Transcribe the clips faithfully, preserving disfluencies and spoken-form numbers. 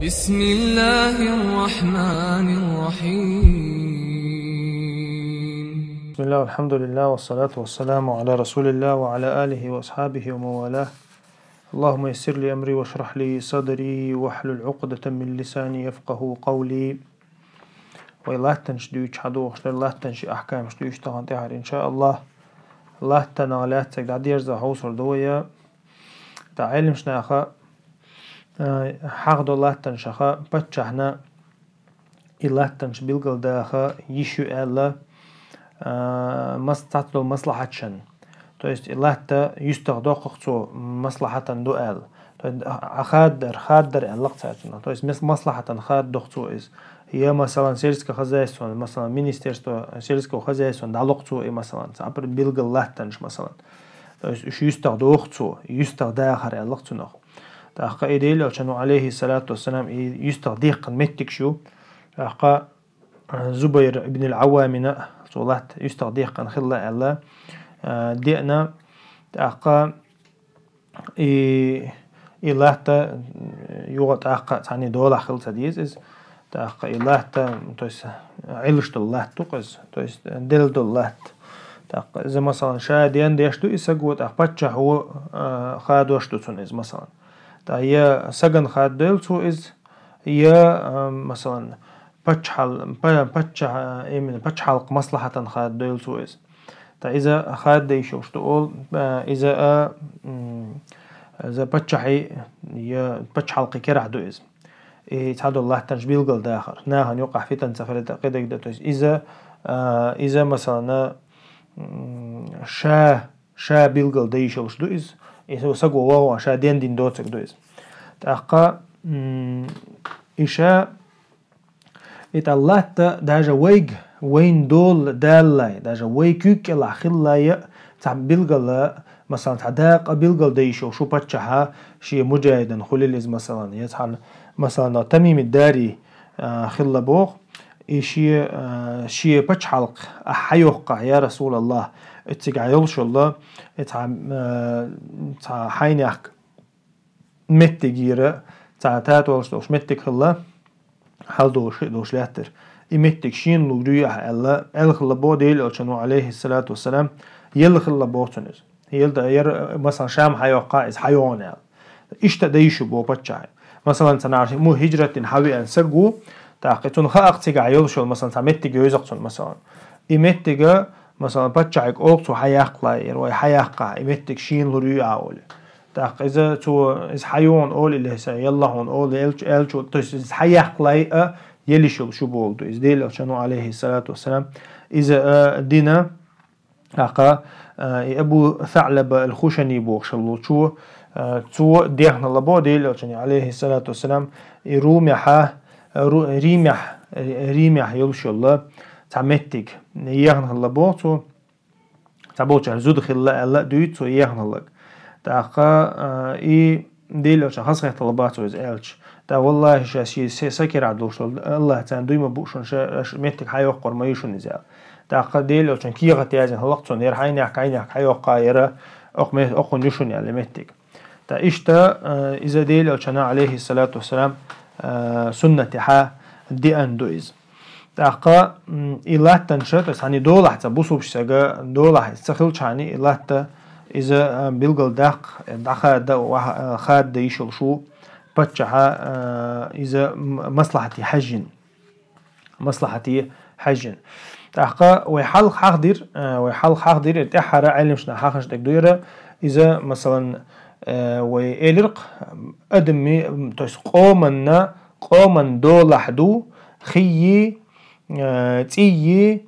بسم الله الرحمن الرحيم. بسم الله والحمد لله والصلاة والسلام على رسول الله وعلى آله وأصحابه ومن والاه. اللهم يسر لي أمري واشرح لي صدري واحلل عقدة من لساني يفقهوا قولي. Вай латтанаш дуьйцу хьадохуш дара, латтанаш ахкамаш дуьйцу тахана тӀаьхьара, иншааллахӀ. Латтанах лаьццаг дӀадерза хьовсур ду вай. ТӀа Ӏелимаш наха, а, хьахдо латтанашаха паччахьна и латтанаш билгалдаха йиш ю аьлла, а, мас-, цхьацдолу маслахьаташан. То есть и латта юьстах доккхух цо маслахьатан ду аьлла. То есть а, а хаддар, хаддар аьлла цаьрцунах. То есть мас-, маслахьатан хаддох цо иза. Я, масалан, сельскохозяйственный, масалан, министерство сельского хозяйства дӀалокх цо и, масалан, цхьа билгал латтанаш, масалан. То есть уьш юьстах доху цо, юьстах дахар аьлла цунах. ТӀаккха и Делан Элчано, алейхи салату вассалам, и юьстах деккхана меттигаш ю. ТӀаккха, а, Зубайр ибн ал-Аввамина цо латта юьстах деккхана хилла аьлла, а, деана. ТӀаккха и, и латта, м, юха тӀаккха цхьанне долахь хила ца деза иза. ТӀаккха и латта, то есть, Ӏилуш долу латта ду-кх иза, то есть, делла долу латта. ТӀаккха иза, масалан, ша ден деш ду и саго, тӀаккха паччахьо, а, хадош ду цунна иза, масалан. ТӀаккха я сагана хаддойла цо иза, я, а, масалан, паччахьал-, па-, паччахь-, именно пачхьалкх маслахьатан хаддойла цо иза. ТӀа иза хаддайш йолуш ду олу, а, иза, а, м, иза паччахьи я пачхьалкхи керахь ду иза. И цхьадолу латтанаш билгал дахар. Нахана юкъахь фитан ца хилийта кхидерг ду. То есть иза, а, иза, масалан, а, м, ша, ша билгал дайш йолуш ду иза. Иза саго вогӀу ша ден дин доцург ду иза. ТӀаккха, м, и ша И тӀа латта даже вайга, вайн дола даллай, даже вай куьг кӀелахь хиллай а, цхьа билгала, масалан, цхьа дакъа билгал дайш йолуш ву паччахьа, шен муджахидан хуьлийла иза, масалан, я цхьа, масалан, Тамими Дари, а, хилла боху, и шен, а, шен пачхьалкх ахь хьайоккхахь, я Расулаллах, и цигахь йолуш йолла, и цхьа, а, цхьа хьайнехк меттигера, цхьа татолаш долуш меттиг хилла, хьал долуш, хи долуш лаьттара. И меттиг шена лур ю ахь аьлла, аьлла хилла боху Делан Элчано, алейхиссалату вассалам, елла хилла боху цунна иза. Елда яра, масалан, Шам хьайоккха, иза хьайогӀун аьлла. Иштта дайш ю боху паччахье. Масалан, ца нахьа му хиджрат дина хьавеана саг ву, тӀаккха цунна хаакх цигахь йолуш йолу, масалан, цхьа меттиг йойзакх цунна, масалан. И меттига, масалан, паччахье олу цо хьаяккхалай, яра вай хьаяккха, и меттиг шена лур ю ахь олий. ТӀаккха иза цо, иза хьайогӀун олий, леса, ялла хьуна олий, элча, элча, то есть иза хьаяккхалай а, елиш йолуш ю боху ду. Иза Делан Элчано, алейхиссалату вассалам, иза, а, дина, тӀаккха, а, и Абу Саълаба ал-Хушани бохуш волчо, а, цо дехна лабо Делан Элчане, алейхиссалату вассалам, и Румехьа, Ру-, Римехь, Римехь йолуш йолла цхьа меттиг. Ехна хилла боху цо. Цхьаболчара зуда хилла аьлла а дуьйцу цо ехна хилларг. ТӀаккха, а, и Делан Элчан хазахетта лабац вай иза аьлча. ТӀа, валлахӀи, ша ши се-, сакирахь долуш долу, Аллах царна дуй ма бу шуна, ша, аш меттиг хьайоккхур ма ю шуна иза аьлла. ТӀаккха Делан Элчан кехат яздина хилла-кх цунна, яра хьайнехк, хьайнехк хьайоккха, яра окху ме-, окхунна ю шуна аьлла меттиг. ТӀа иштта, а, иза Делан Элчана, алейхиссалату вассалам, а, суннатехьа деана ду иза. ТӀаккха, м, и латтанаш, то есть хьани долахь ца бусулбаш сага, долахь ца хилчхьани, и латта иза, а, билгал даккха, дӀахада, ваха-, а, хадда йиш йолуш ву паччахьа, а, иза м-, маслахьате хьаьжжина. Маслахьате хьаьжжина. ТӀаккха вай хьалха хьахдира, а, вай хьалха хьахдира, тӀаьххьара Ӏелимашна хьаханаш тӀег дуьйра, иза, масалан, а, вай элиркх, адамми, то есть къоманна, къоман долахь ду, хийи, а, цӀийи,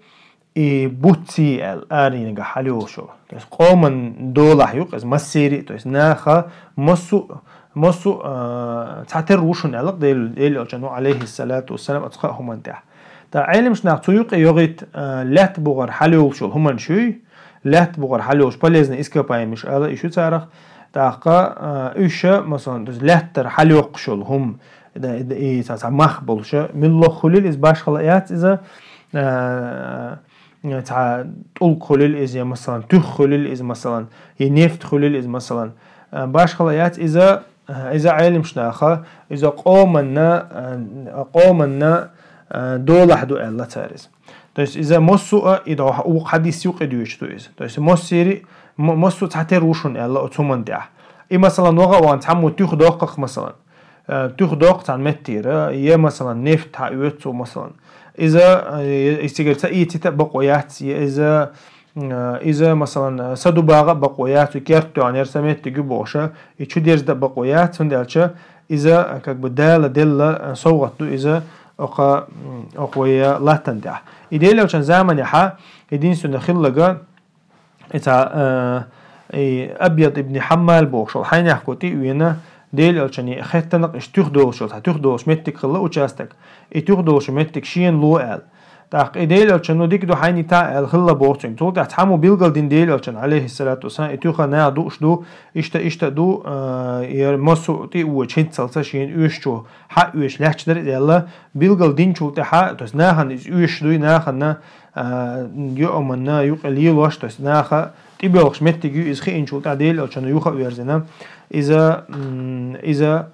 и буцци аьлла, аринага хьалйолуш йолу. То есть къоман долахь ю-кх иза массери, то есть наха массу, массу, а, цхьатера ву шуна аьлла Дел-, Делан Элчано, алейхиссалату вассалам, оцу кхаа хӀуманна тӀехь. ТӀа Ӏелимаш нах цу юкъе йогӀийта, а, лаьтта бугӀар хьалйолуш йолу хӀуманаш юй, лаьтта бугӀар хьалйолуш полезный ископаемыш ала йиш ю царах. ТӀаккха, а, уьш, масалан, то есть лаьттара хьалйоккхуш йолу хӀума, да, да, и цхьа, цхьа мах болуша, муьллах хуьлийла иза, башхала яц иза, а, цхьа тӀулг хуьлийла иза, я, масалан, туьх хуьлийла иза, масалан, я нефть хуьлийла иза, масалан. А, башхала яц иза, а, иза Ӏелимаш наха, иза къоманна, а, къоманна, а, долахь ду аьлла цара иза. То есть иза массо а, и дӀо-, вукху хьадис юкъе дуьйцуш ду иза. То есть массери-, м-, массо а цхьатера ву шуна аьлла оцу хӀуманна тӀехь. И, масалан, ваха а ван цхьаммо туьха доккхах, масалан. Э, туьха доккху цхьана меттера, е, масалан, нефть хьа а оьцу, масалан. Иза, э, и цигара ца ийцита а бакъо яц, е иза, э, иза, масалан, са дубагӀа а бакъо яц, и керта тоьхна яра, са меттиг ю бохуша, и чу дерзда а бакъо яц, хӀунда аьлча иза, э, как бы Дала делла, э, совгӀат ду иза окха, м, окха вай латтан тӀехь. И Делан Элчан заманехьа единственно хиллага, и цхьа, э, и Абъяд ибн Хьаммал бохуш волу хьайнехко тӀе а вена, Делан Элчане хеттанакъ иштта туьха долуш йолу цхьа туьха долуш меттиг хилла участок. И туьха долуш меттиг шена ло аьлла. ТӀаккха и Делан Элчано дика ду хьайна йита аьлла хилла боху цуьнга. Цул тӀаьхьа цхьаммо билгал дина Делан Элчана, алейхиссалату вассалам, и туьха наха дууш ду, иштта, иштта ду, э, я массо а тӀе а вочу хӀинццалца шена оьшучо хьа а оьшу лаьтташ дара иза аьлла, билгал динчул тӀаьхьа, то есть нахана иза оьшуш дуй, нахана а, юаманна юкъа лелош, то есть наха тӀебоьлхуш меттиг ю иза хиъначул тӀаьхьа Делан Элчано юха а верзина. Иза, м, иза,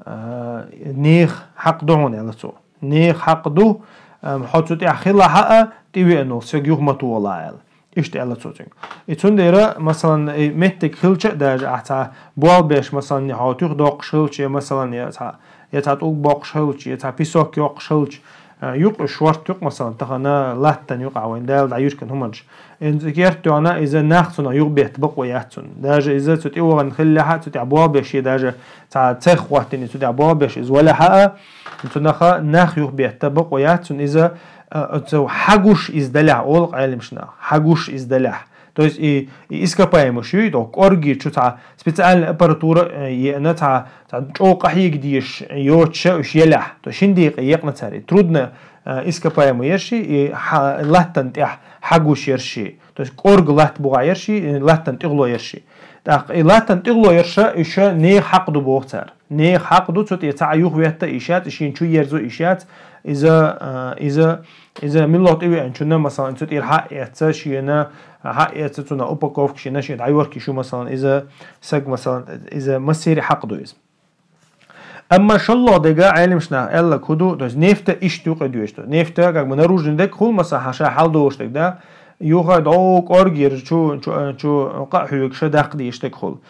а, нехан хьакъ ду хьуна аьлла цо. Нехан хьакъ ду, ам, хьо цу тӀехь хилахьа а, тӀевеана волу стаг юха ма тохалахьа аьлла. Иштта аьлла цо цуьнга. И цундела, масалан, и меттиг хилча а даже, ахь цхьа болх беш, масалан, хьо туьха доккхуш хилча, я, масалан, я цхьа, я цхьа тӀулг боккхуш хилча, я цхьа песок йоккхуш хилча, а, юкъа шорта юкъа, масалан, тахана латтана юкъа вайн Дала дӀаюьркина хӀуманаш. Ин керта тоьхна иза нах цунах юхабетта бакъо яц цунна. Даже иза цу тӀе вахана хиллехьа, цу тӀехь болх беш, даже цхьа цех хӀоттийна, цу тӀехь болх беш иза валехьа а, цунах нах юхабетта бакъо яц цунна. Иза, а, оцу хьагуш иза далехь, олу Ӏелимаш наха, хьагуш иза далехь. То есть и, и ископаемыш ю, и доху кӀоргера чу цхьа специальная аппаратура, э, еана, цхьа, цхьа чӀогӀа къахьега дезаш йоцуша уьш елехь. То есть шин декъе екъна цара. И трудно, э, ископаемый ерш, и хьа-, латтана тӀехь хьагуш ерш. То есть кӀорга латта бугӀа ерш, и латтана тӀехула ерш. ТӀаккха и латтана тӀехула ерша, уьш нехан хьакъ ду боху цара. Нехан хьакъ ду, цу тӀе цхьа а юхаветта йиш яц, и шена чу ерзо йиш яц. Иза, а, иза, иза миллахь тӀевеанчунна, масалан, цу тӀера хьа а эцна, шена хьа а эцна, цунах упаковка шена, шена дӀайорка йиш ю, масалан, иза саг, масалан, иза массери хьакъ ду иза. Амма шоллагӀа дега Ӏелимаш наха аьлларг хӀун ду, то есть нефта иштта юкъа доьшуш ду. Нефта, как бы, наружный дег хуьлу, масалан, хьан ша хьал долуш дег, да? Юха дӀо кӀоргера чу, чу, чу къа а хьоьгуша даккха дезаш дег хуьлу.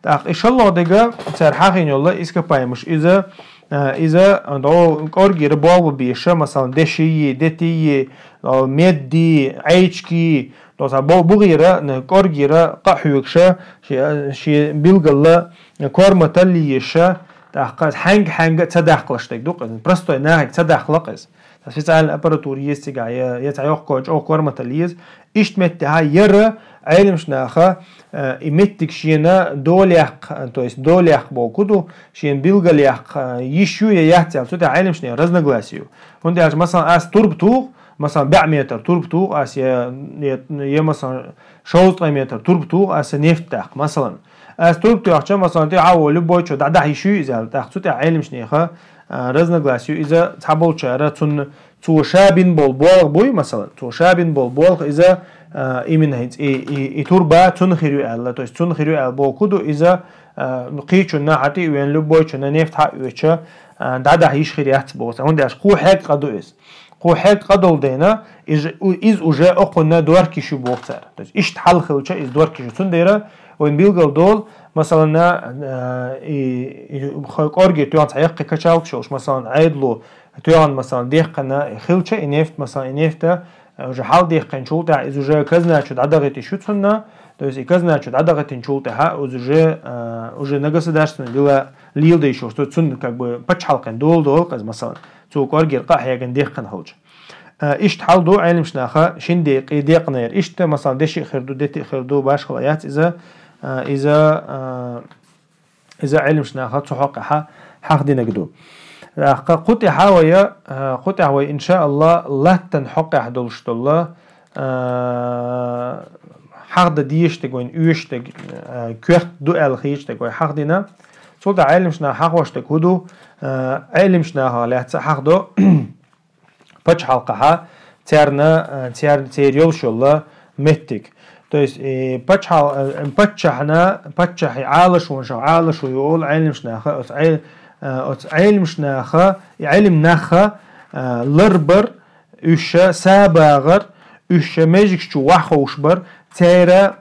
ТӀаккха и шоллагӀа дега цара хьахийна йолу ископаемыш иза, а, иза дӀо кӀоргера болх бан безаш, масалан, деши, дети, а, меди, Ӏечки, то есть бу-, бугӀера, н-, кӀоргера къа а хьоьгуша, ши-, ши билгалла корматалла езаш, тӀаккха хьаьнга-хьаьнга а ца даккхалаш дег ду-кх иза. Простой нахе ца даккхала-кх иза. Специальная аппаратура еза цигахь, я, я цхьа йоккха чӀогӀа корматалла еза. Иштта меттехьа яра Ӏелимаш наха, э, и меттиг шена долаяккха, то есть долаяккха боху ду, шена билгалъяккха, э, йиш ю я яц аьлла, цу тӀехь Ӏелимаш нехан разногласие ю. ХӀунда аьлча, масалан, ас турба туху, масалан, бӀе метр турба туху ас, я, я, я, масалан, шовзткъе метр турба туху ас нефть даккха, масалан. Ас турба тоьхча, масалан, тӀе хьан ву любой чо дӀадахьа йиш ю иза аьлла, тӀаккха цу тӀехь Ӏелимаш нехан, а, разногласие ю, иза цхьаболчара цунна, цо ша бина болу болх буй, масалан, цо ша бина болу болх иза, а, именно хӀинца и, и, и турба цунна хир ю аьлла, то есть цунна хир ю аьлла боху ду иза, а, кхечунна хьан тӀе а вен, любой чунна нефть хьан а оьцу, а, дӀадахьа йиш хир яц боху. ХӀунда аьлча кхо хьегга къа ду иза. Кхо хьегга къа долу дена, иза, у-, иза уже окхунна дорка йиш ю боху цара. То есть иштта хьал хилча, иза дорка йиш ю. Цундела вайн билгал долу, масалан, а, и, и хо-, кӀорге тоьхна цхьа яккхий качалкаш йолуш, масалан, Ӏедало тоьхна, масалан, дехкана хилча, и нефть, масалан, и нефть, а, уже хьал дехкинчул тӀаьхьа, иза уже казначу дӀадахийта йиш ю цунна, то есть и казначу дӀадахийтинчул тӀаьхьа, иза уже, а, уже на государственный дела леладе йиш йолуш, то есть цунна как бы пачхьалкхен дола долу-кх иза, масалан, цо кӀоргера къа а хьегна дехкана хилча. А, иштта хьал ду Ӏелимаш наха шин декъе декънера. Иштта, масалан, деши а хир ду, дети а хир ду, башхала яц иза, а, иза, а, иза Ӏелимаш наха цу хьокъехьа хьахдинарг ду. ТӀаккха кху тӀехьа вай, а, кху тӀехьа вай, иншаалла, латтан хьокъехь долуш долу, а, хьахда дезаш дерг вайн оьшуш дерг, а, коьрта ду аьлла хеташ дерг вай хьахдина. Цул тӀаьхьа Ӏелимаш наха хьахош дерг хӀун ду, а, Ӏелимаш нахах лаьцна хьахдо, пачхьалкхехьа царна, а, царна, церан йолуш йолу меттиг. То есть, э, пачхьал-, э, паччахьна, паччахьи Ӏалашонаш, Ӏалашо ю ола Ӏелимаш наха, оцу Ӏел-, э, оцу Ӏелимаш наха, и Ӏелим наха, э, ларбар, уьш са багӀар, уьш межигаш чу вахховш бар, церан,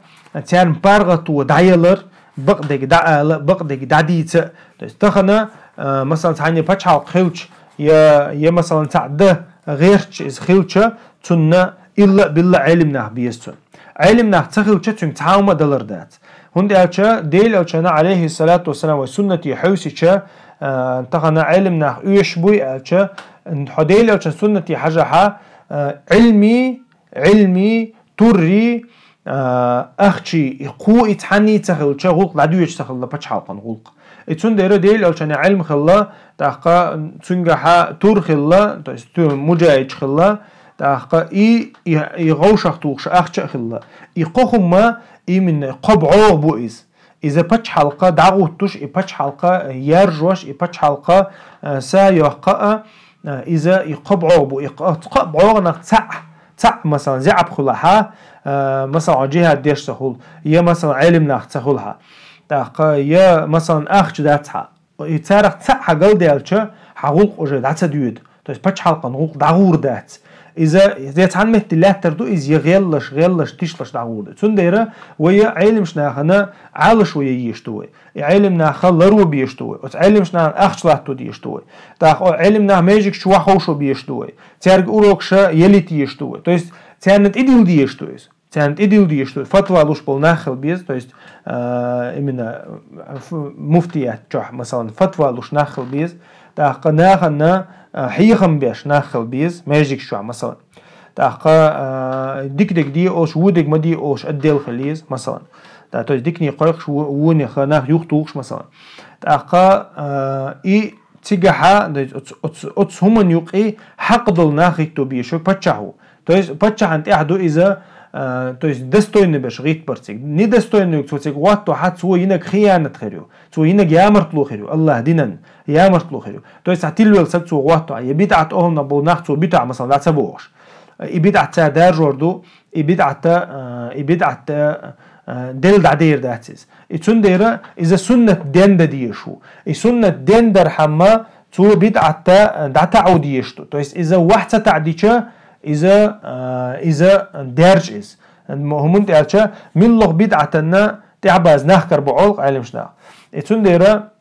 церан паргӀато дӀаялар, бакъдерг дӀаала, бакъдерг дӀадийца. То есть, тахана, э, масалан, цхьанне пачхьалкх хилча, я, я, масалан, цхьаъ да гӀерташ иза хилча, цунна илла а билла Ӏелим нах беза цунна. Ӏелим нах ца хилча, цуьнга цхьа хӀума а далар дац. ХӀунда аьлча Делан Элчана, Ӏалайхи салату вассалам, вай суннате хьовсича, а, тахана Ӏелим нах оьшуш буй аьлча, хьо Делан Элчан суннате хьажахьа, а, Ӏилми, Ӏилми, турри, а, ахчи, и кху и цхьанний ца хилча, гӀуллакх дӀадоьдуш ца хилла пачхьалкхан гӀуллакх. И цундела Делан Элчана Ӏилм хилла, тӀаккха цуьнгахьа тур хилла, то есть ту-, мужахӀидаш хилла, тӀаккха и, и, и гӀовшах тухуш ахча а хилла. И кхо хӀума именно кхо бӀогӀа бу иза. Иза пачхьалкха дӀагӀуттуш, и пачхьалкха яржош, и пачхьалкха, э, са йоккха а, э, иза и кхо бӀогӀа бу. И кхо, кхо бӀогӀанах цхьаъ, цхьаъ, масалан, заьӀап хилахьа, э, масалан, джихад деш ца хуьлу, я, масалан, Ӏелим нах ца хуьлахьа. ТӀаккха, я, масалан, ахча дацахьа. И царах цхьаъ хьан галдаьлча, хьан гӀуллакх уже дӀа ца доьду. То есть пачхьалкхан гӀуллакх дӀагӀур дац. Иза, я цхьана метте лаьттар ду, иза я гӀеллаш, гӀеллаш, тишлаш дӀагӀур ду. Цундела вай я Ӏелимаш нахана Ӏалашо ян езаш ду вай. И Ӏелим наха ларво безаш ду вай. Оцу Ӏелимаш нахана ахча латто дезаш ду вай. ТӀаккха о Ӏелим нах межигаш чу вахховшо безаш ду вай. Цаьрга урокаш ялийта езаш ду вай. То есть царна тӀедилла дезаш ду иза. Царна тӀедилла дезаш ду, фатва луш болу нах хила беза, то есть, а, именно, а, ф-, муфтият чохь, масалан, фатва луш нах хила беза, тӀаккха нахана, а, хьехам беш нах хила беза, межигаш чохь, масалан. ТӀаккха, а, дика дерг де олуш, вон дерг ма де олуш отдел хила еза, масалан. Да, то есть дикане кхойкхуш, во-, вонеха нах юхатухуш, масалан. ТӀаккха, а, и цигахьа, то есть оцу, оцу, оцу хӀуманна юкъе хьакъ долу нах гӀитто безаш ву паччахь ву. То есть паччахьна тӀехь ду иза, а, то есть достойный берш гӀиттабар цига. Недостойный цо цига гӀоттахьа, цо йинарг хиянат хир ю, цо йинарг ямартло хир ю, АллахӀ динан ямартло хир ю. То есть цхьа тилвелла саг цо гӀоттахьа, я бидӀат охӀланах болу нах цо буьтахь, масалан, дӀа ца бохуш. И бидӀат цара даржор ду, и бидӀатта, а, и бидӀатта, а, делла дӀадер дац иза. И цундела иза суннат денда дезаш ву. И суннат дендархьама цо бидӀатта дӀатаӀу дезаш ду. То есть иза вахь ца таӀдича, иза, а, иза даьржа иза. ХӀуманна тӀе аьлча, миллох бидӀатанна тӀаьхьабаза нах карабо Ӏолу Ӏелимаш нах. И цундела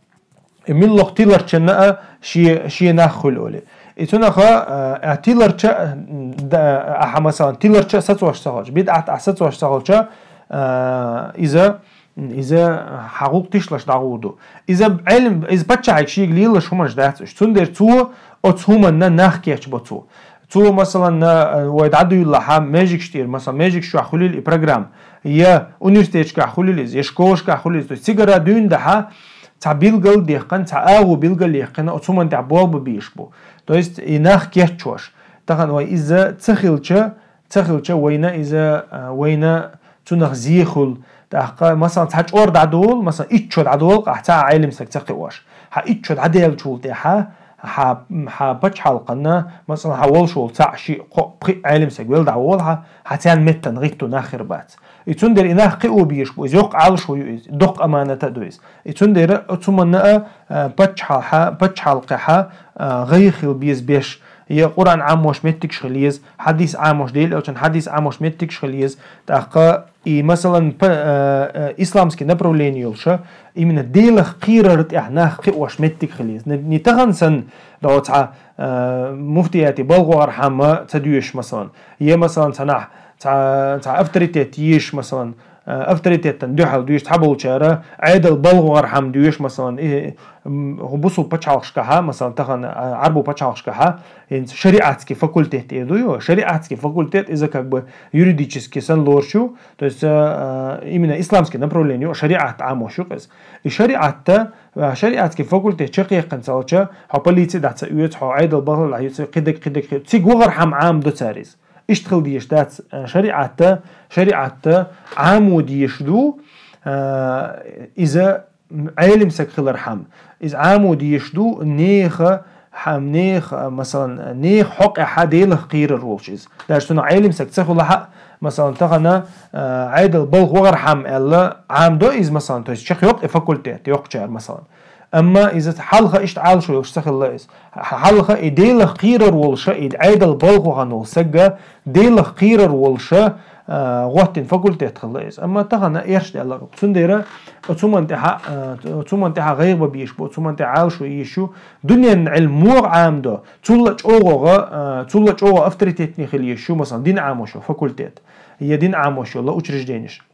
и миллох тиларчанна а шен, шен нах хуьлу олий. И цунаха, а, а, тиларча, а, да, ахьа, масалан, тиларча а сацош ца хилча, бидӀат ахьа сацош ца хилча, а, иза, иза хьан гӀуллакх тишлаш дӀагӀур ду. Иза Ӏелим, иза паччахьиг шега лелаш хӀуманаш дац уьш. Цундела цо оцу хӀуманна нах кечбо цо. Цо, масалан, а, вай дӀадуьйлалахьа, межигаш тӀера, масалан, межигаш чохь хуьлийла и программа, я университеташкахь хуьлийла иза, я школашкахь хуьлийла иза. То есть цигара дуьйна дахьа, цхьа билгал а дехкина, цхьа агӀо билгал а яьккхина, оцу хӀуманна тӀехь болх бан безаш бу. То есть и нах кечбеш. Тахана вай иза ца хилча, ца хилча, вайна иза, а, вайна цунах зе хуьлу. ТӀаккха, масалан, цхьа чӀор дӀадолу, масалан, итт шо дӀадолу, ахь цхьа а Ӏелим саг ца кхиош. Хьан итт шо дӀаделлачул тӀаьхьа, хьан, хьан пачхьалкхана, масалан, хьан волуш волу цхьаъ, шиъ, кхоъ, пхиъ Ӏелим саг велла дӀаволахьа, хьан царна меттана гӀитто нах хир бац. И цундела и нах кхио безаш бу, иза йоккха Ӏалашо ю иза, доккха аманат а ду иза. И цундела оцу хӀуманна а, а, пачхьалкхехьа, пачхьалкхехьа, а, гӀайгӀа хила беза беш, я Къуръан Ӏамош меттигаш хила еза, хьадис Ӏамош, Делан Элчан хьадис Ӏамош меттигаш хила еза. ТӀаккха и, масалан, п-, а, а, исламский направление йолуша, именно Делах кхерар тӀехь нах кхиош меттиг хила еза. Не, не тахана санна, да оцхьа, а, муфтияти балгӀорхьама ца доьшуш, масалан. Я, масалан, цхьанахь цхьа, цхьа авторитет езаш, масалан, а, авторитетан дуьхьал доьшуш цхьаболчара, Ӏедал балгӀорхьама доьшуш, масалан, и, м, хӀу бусул пачхьалкхашкахьа, масалан, тахана, а, Ӏарбу пачхьалкхашкахьа, хӀинца шариатский факультет эр ду ю, шариатский факультет, иза как бы юридический санна лоруш ю, то есть, а, а, именно исламский направление ю, шариат Ӏамош ю иза. И шариатта, а, шариатский факультет чекхъяьккхина ца хилча, хьо полици дӀа ца оьцу, хьо Ӏедал балгӀа дӀа ца оьцу, кхидерг, кхидерг, кхидерг. Цига вахархьама Ӏама до цара иза. Иштта хила дезаш дац, а, шариатта, шариатта Ӏамо дезаш ду, а, иза Ӏелим саг хилархьама. Иза Ӏамо дезаш ду, нехан, хьам нех, а, масалан, нех хьокъехьа Делах кхерар волуш иза. Даже цунах Ӏелим саг ца хуьлахьа, масалан, тахана, а, Ӏедал балха вахар хьам аьлла, Ӏам до иза, масалан, то есть чекх йоккху и факультет, йоккхучара, масалан. Амма иза хьалха иштта Ӏалашо йолуш ца хилла иза. Хьалха и Делах кхерар волуша, и Ӏедал балха вахана волу сагга Делах кхерар волуша, а, гӀоттина факультет хилла иза. Амма тахана эрш даьлла. Цундела оцу хӀуманна тӀехьа, а, оцу хӀуманна тӀехьа гӀайгӀа бан безаш бу, оцу хӀуманна тӀехьа Ӏалашо йийш ю. Дуьненан Ӏилма муха Ӏамадо, цул а чӀогӀа, а, цул а чӀогӀа авторитетный хила езаш ю, масалан, дин Ӏамош йолу факультет, я дин Ӏамош йолу учрежденеш.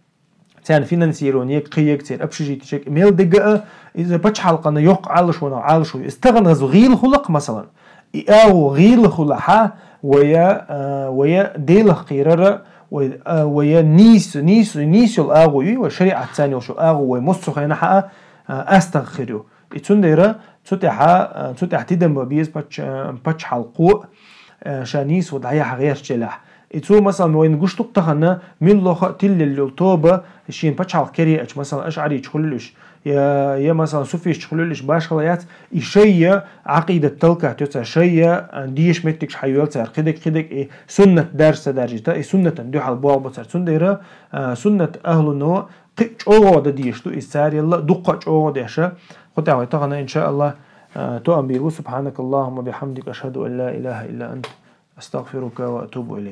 Царна финансирование кхийег, церан общежитичек, мел дега а, иза пачхьалкхана йоккха Ӏалашо вана, Ӏалашо. Иза тахана хаза гӀийла хула-кх, масалан. И агӀо гӀийла хулахьа, вая, а, вая Делах кхерара, вай, а, вая нийса, нийса, нийса йолу агӀо ю, вай шариӀат царна йолуш йолу агӀо, вай массо а хенахьа а, а, астагӀа хир ю. И цундела цу тӀехьа, а, цу тӀехь тидам бан беза пач-, а, пачхьалкхо, а, ша нийса ву дӀаяхьа гӀерташ елахь. И цо, масалан, вайна гуш ду-кх тахана, муьлхха а тиллал йолу тоба шена пачхьалкх кара еача, масалан, ашӀарийча хуьлийла уьш, я, я, масалан, суфийча хуьлийла уьш, башхалла яц, и шайя Ӏакъидат талкат йо цара, шайя, а, деша меттигаш хьайоьлла цара, кхидерг, кхидерг, и суннат дарж ца даржийта, и суннатан дуьхьал болх бо цара. Цундела, а, суннат ахӀлуно кхин а чӀогӀа дан дезаш ду иза цара, елла а дуккха а чӀогӀа деша. Кху тӀехь вай тахана, иншааллахӀ, а, тоам бийр бу. Субхьанакаллахумма бихьамдик, ашхӀаду ан ла илахӀа илла ант, астагӀфирука ва атубу илайк.